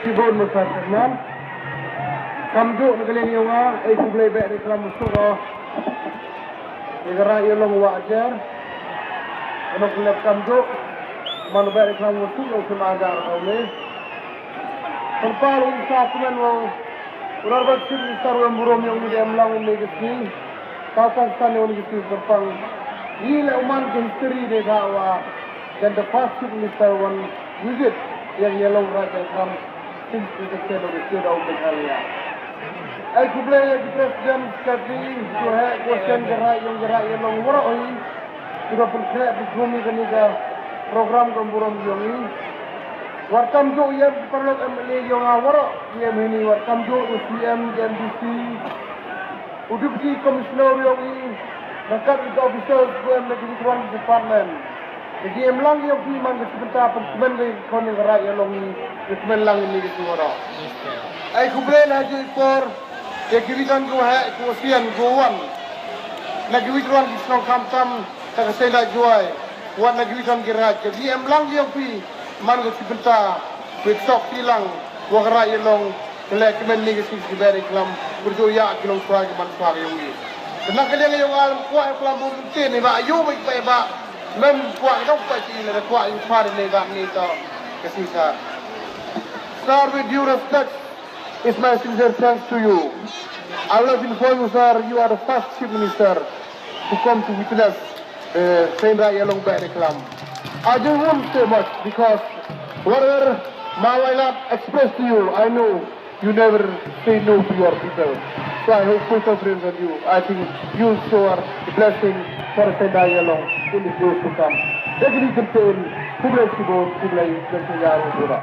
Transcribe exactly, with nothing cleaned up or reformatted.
Chibun Master Chairman. Kamjooh na ka liang yong nga, e khublei beh da klam u suk o. Ya ka Raij Ialong Wahjer. Ano khublei kamjooh. Man beh da klam u suk o, sima da ka u le. Pynpal u sa kmen wa u Honorable Chief Minister wa em burom yong i da em lang ini ka sngi. Ka kongsan yong ini ka sngi pynpang. I le u man ka history de da wa, then the first Chief Minister wan visit yong Ialong Raij Ialong since the state of the state of Meghalaya. Ai khublei ya ki President, Secretary, ki waheh, ki wasan ka Raij, yong ka Raij Ialong waroh hi. Ki da pynkhreh pynkhrum i kani ka program ka burom yong i. Wat kamjooh ya ki paralok M L A yong nga waroh, ki em hini, wat kamjooh u C M, ki M D C, u Deputy Commissioner yong i, na kat ki officers ko em na ki different department. Ki em lang yong ki man ka chibynta pynmen ka khon ka Raij Ialong i, ka kmen lang ini ki waroh. Ai khublei na ju i por, ya ki witan ko waheh, ko wasan, ko wan. Na ki witan ki chnong khamtam, ta ka Seiñ Raij Jowai, wan na ki witan ki raij, ka em lang yong ki man ka chibynta, wi chok ki lang, wa ka Raij Ialong, ka le kmen ini ka sngi ki beh da klam, pyrjooh ya ki longswa ki manswa yong i. Kena ka liang yong nga kwah klam bun te ni ba, yo ba ba, mem kwah dong pa chi le kwah i par ne ga ni to, ka sngi sa. Sir, with due respect, it's my sincere thanks to you. I would like to inform you, sir, you are the first Chief Minister who come to witness the Seiñ Raij Ialong beh da klam. I don't want to say much because whatever my love expressed to you, I know you never say no to your people. So I hope full confidence on you. I think you show a blessing for Seiñ Raij Ialong in the days to come. Degri contain, khublei chibun, khublei, khublei ya, khublei.